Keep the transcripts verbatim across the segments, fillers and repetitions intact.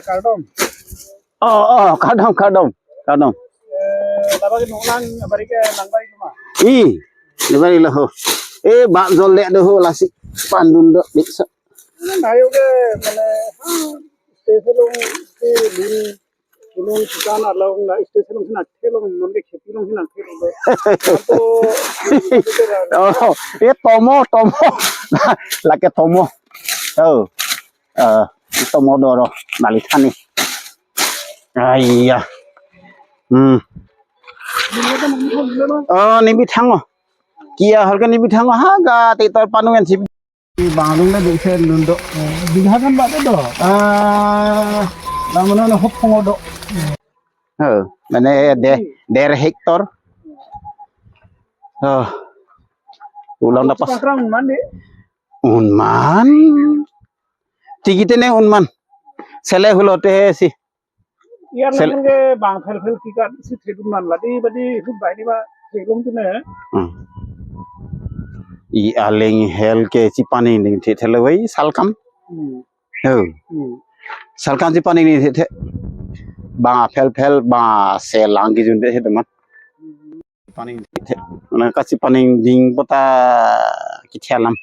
Kardom. Oh, oh, kardom, kardom, kardom. Eh, labang nonlang, bari ke nang bari cuma. I, di bari lo ho. Eh, bak jol le do ho lasi pandun do bisa. Nayo ke, mane, ah, station along, si lun, lun dukan along, la station along sina thelong, non ke kheti along sina thelong. Ato, Oh, eh, tomo, tomo. Lake tomo. Oh, eh, tomo doro, nali thani. Aiya. Hmm. Oh, nibi thango. Kia hal ke nibi thango. Haga, ti tor panungan si. Bang along le dikse lun do. Bigha kan bak do. Ah, lamono no hop phongo do. Oh, mane de, der hektar. Oh. Ulang dapat. Pakrang mandi. Unman. Tigi tene unman. Sele hulo te si. Iyar Sel- lang ke bang phel phel kika si thedun man ladi badi hut bai ni ba thelong tu ne. Hmm. I aleng hel ke si pani ning the thelo wei salkam. Hmm. Oh. Hmm. Salkam si pani ning the the. Bang phel phel bang selang ki jun the the man. Hmm. Paning thik thik. Mana kasi paning ding pota kithi alam.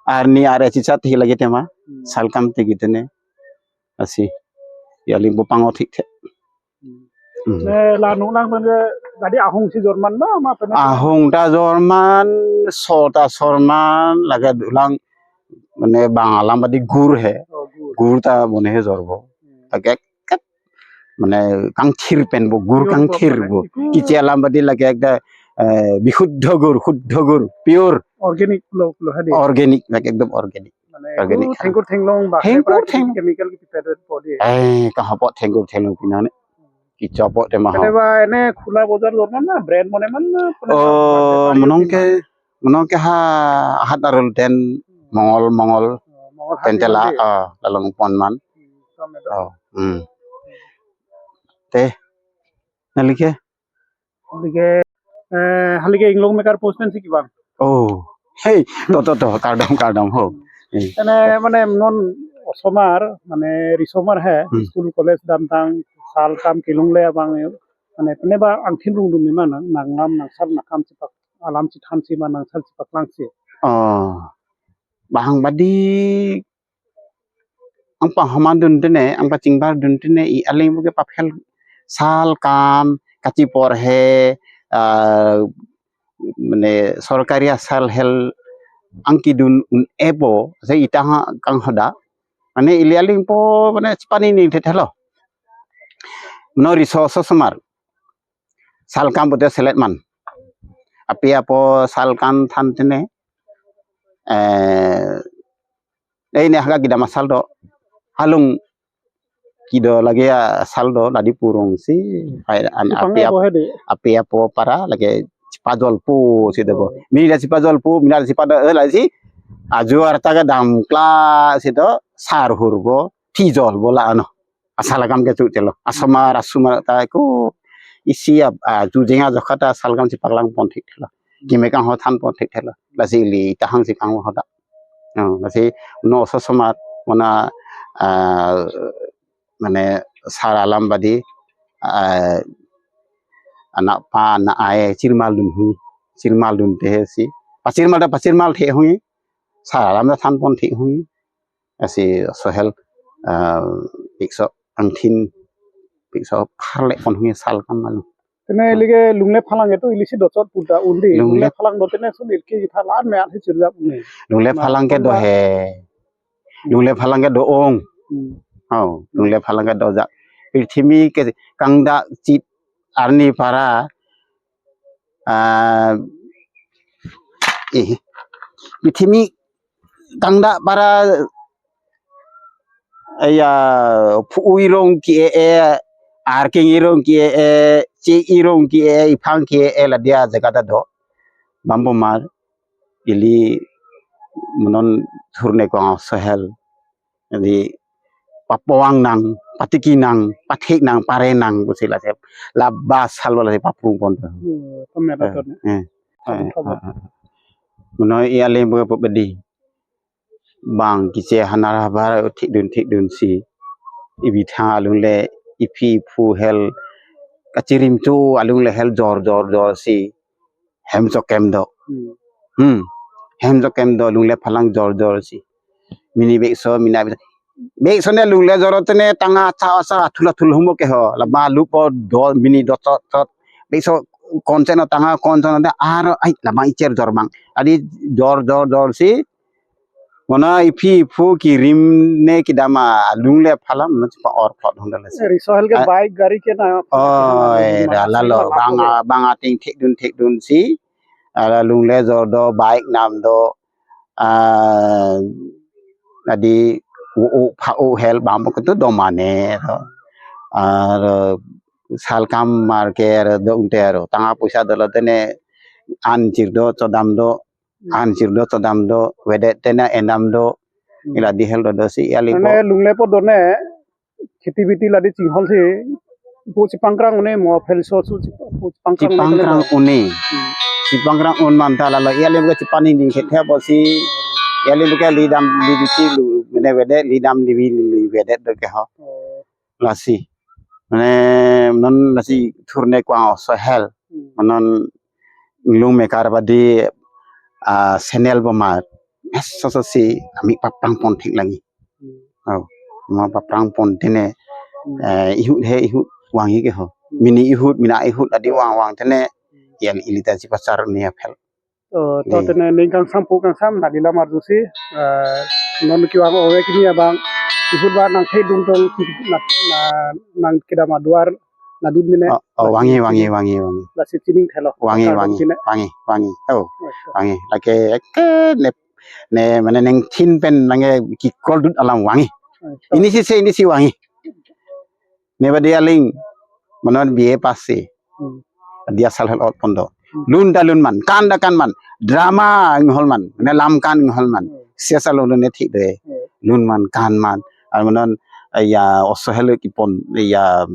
Arni are chicha thi lagi tema. Hmm. Salkam thi kitene. Asi. Ya limpo pango thik thik. Hmm. Hmm. Ne la nonlang pen ke tadi ahung si jorman ma, ma pen. Ahung ta jorman, so ta sorman, lake dulang mane bang alam badi gur he. Oh, gur. Gur ta bone he jorbo. Hmm. Lake kat mane kangthir pen bo, gur Gur kangthir bo, bo. Iku kiche alam badi lake ekta, eh, bihuddho gur, huddho gur, pure. Organic lo, lo hadi. Organic, lake ekdom organic. Mane Organic. Gur thengkur thenglong ba, Thengkur para theng- chemical ki pipet pipet po di. Eh, kahapo thengkur thenglong pinane. Kichopo tema ha. Kade ba ene khula bojar jorman na, brand mane man na, pune Oh, ba, ba, monong ba, ke, monong ke ha, hat arul ten, Mongol, Mongol, Oh, Mongol hat Tentela, di. Ah, lalong pon man. Hmm, kame do. Oh, hmm. Te, nali ke? Halike, eh, halike inglong mekar postman si kibang. Oh, hey, to, to, to, kardom, kardom, ho. Eh. Ene mane non osomar, mane risomar he, Hmm. School college damtang, salkam kelongle abang, mane pene ba angthin rungdun ni ma nang, nanglam, nangsal, nakam chipak, alam chithan si ma, nangsal chipak lang si. Oh, bang badi ang pahomar dun tene, ang pachingbar dun tene, i aleng bo ke paphel salkam, kachipor he, ah, mane sorkari asal hel ang kidun un-e po, se itang kanghoda. Mane ili aleng po, mane chipani ni thethe lo. Mano riso osomar. Salkam pute selet man. Api apo salkam than tene. Eh, eh, ini haga kidam asal do. Halung kido lagi asal do, ladi purung si. Hai, an Ipang api ap-, ebo hedi. Api apo para lagi chipajol pu si do bo. Oh. Mina chipajol pu, mina chipada, eh, lagi si. Aju arta kedam kla si do, sar hur bo, tijol bo la ano. Asal akam ke chu telo. Asomar, asomar ta ko isi ap, ah, chu jenga jokha ta salkam si paklang pon thik thelo. Kime kangho than pon thik thelo. Lasi ili tahang si kangho ta. Oh, lasi no osomar mona, ah, mane sar alam badi, ah, anak pa, anak ai, chirmal dun hu, chirmal dun te si. Pachirmal ta pachirmal the hu, sar alam ta than pon the hu. Asi sohel, ah, pikso angthin, pikso pharle pon hu salkam malu. Tene Ah. ilike lungle phalang itu ilisi dochot puta undi. Lungle Lungle phalang do tene sun ilki thalan me athi chirjap undi. Lungle Ma, phalang ke do pamba. He. Lungle phalang ke do ong. Hmm. Oh, lungle phalang ke do ja. Prithimi ke kangda chit arni para, ah, eh, prithimi kangda para, eh, ya, phu irong ki e e, arking irong ki e e, che irong ki e e, iphang ki e e, ladia jaga ta do. Bambo mar, ili monon thurne ko sohel. Jadi, papoang nang, patiki nang, pathik nang, pare nang, kusi la sep. La bas hal wala sep paprung pon to. Hmm, kami ada Eh, tu ni. eh, Kami eh, coba. eh, eh. Menoi ia lem berapa bedi. Bang kiche hanar habar thik dun, thik dun si. Ibithang alungle iphi iphu hel kachirim cho alungle hel jor jor jor si hem chokem do. Hmm. Hmm. Hem chokem do alungle phalang jor jor si. Mini bekso mina bekso ne lungle jor tene tanga cha cha athul athul humbo ke ho. Lama lupo do mini do chot chot. Bekso konsen tanga konsen de aro ai lama icher jor mang. Adi jor jor jor si. Mona iphi iphu kirim ne kedam alungle phalam no chepa-or phlot hondale si. Riso hel ke Ah. bike gari ke na. Oi, Mana rala lo, sila bang lapu a, bang ating thekdun thekdun si. Ala lungle jor do, bike nam do. Ah, adi u u pha u hel bang ketu do mane ro. Ah, ro sal kam mar ke ro do unte ro. Tanga poisa dolo tene an chir do, chodam do, Hmm. an chir do, chodam do, vedet tene endam do. Hmm. Ila di hel do do si, ya li Mane bo. Lungle po do ne, kheti beti ladi chinghon si, po chipangkrang une mo phel so su chip-, po chipangkrang une Chipangkrang kali bo. une. Hmm. Chipangkrang un man ta lalo, ya li bo chipaning ding khethe bo si, ya li bo ke lidam li di chi lu, mene vedet, lidam li vi li vedet do ke ho. Oh. Lasi. Mane non lasi thurne kwang oso hel. Hmm. Non lung mekar badi, ah, channel bomar. Es so so si ami paprang pon thik lagi. Hmm. Oh, ma paprang pon tene, Hmm. eh, ihut he ihut wangji ke ho. Hmm. Mini ihut, mina ihut adi wang wang tene, Hmm. yan ilita si pasar ni apel. Oh, to Ni. tene ning kangsam pu kangsam nadi lamar jusi, eh, non kiwang ove kini abang, ihut ba nang thedung tong, na, na, nang kedam aduar, nadun mene. Oh, oh, Lasi wangi, wangi, kini. wangi, wangi. Lasi chining thelo. Wangi, Kardom wangi, kine. wangi, wangi. Oh, Oh, to. wangi. Lake ke ne, ne, mane neng thin pen nange kikol dut alam wangi. Oh, to. Ini si se, ini si wangi. Ne badi aling, manon B A pass si. Hmm. Dia sal hel ot pon do. Hmm. Lun da lun man, kan da kan man, drama inghol man, ne lam kan inghol man. Hmm. Sia sal lun ne thik de. Hmm. Lun man, kan man. Ar manon, eh, ya, oso hel kipon, ya,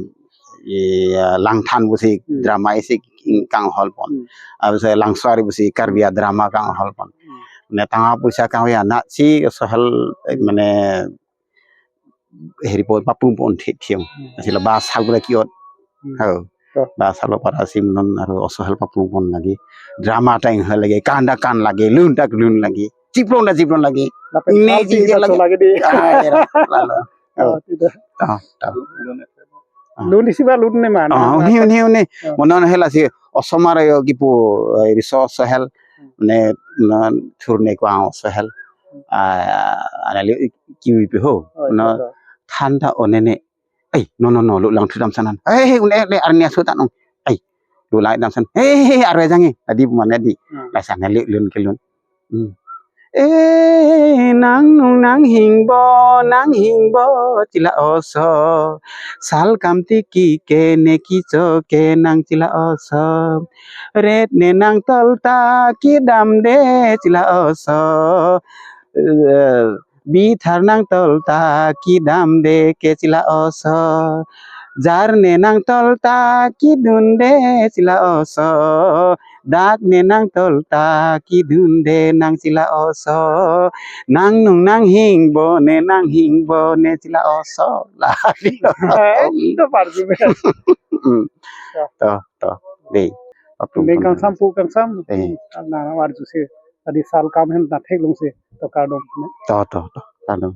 ya, langthan pusi, Hmm. drama isi ing kang hol pon. Hmm. Ar se langsuari pusi Karbi a drama kang hol pon. Hmm. Ne tanga poisa kang ya na si oso hel, eh, Hmm. mane heri po papung pon thik thiang. Hmm. Sila bas hal bula kiot. Hmm. Ho. To. Bas hal para sim non aro oso hal papung pon lagi. Drama ta inghol lagi, kan da kan lagi, lun da lun lagi. Chiplong da chiplong lagi. Lapen Ini sal si tinggal lagi. lagi di. Ah, ya, lalo. Oh, Oh. tidak. To, to. Ah. Lun isi ba lun ne man. Ah, Ah, uni, apa? uni, uni. Ah. Manon hela si osomar yo kipu, eh, riso oso hel. Hmm. Ne, non thurne kwang oso hel. Hmm. Ah, ana li kiwi pe ho. Oh, No, iya, iya. than ta one ne. Ai, no, no, no, lo lang thu dam sanan. Eh, eh, une, le, arni aso ta nong. Ai, lo lai dam san. Eh, eh, eh, arve jangji. Adi mane di. Hmm. Lasan ne le lun ke lun. Hmm. Eh, nang nung nang hingbo, nang hingbo, chila oso. Sal kam tiki ke ne kicho ke nang chila oso. Ret ne nang tol ta kidam de chila oso. Eh, bithar nang tol ta kidam de ke chila oso. Jar ne nang tol ta kidun de chila oso. Dak ne nang tol ta kidun de nang chila oso. Nang nung nang hingbo ne nang hingbo ne chila oso. La di. Eh, itu parju be. Hmm. Ya. To, to. Dei. Apung Ning pun. kangsam pu kangsam. Eh. Na, na, arju si. Tadi sal kam hem na theklong si. To kardom. To, to, to. Kardom.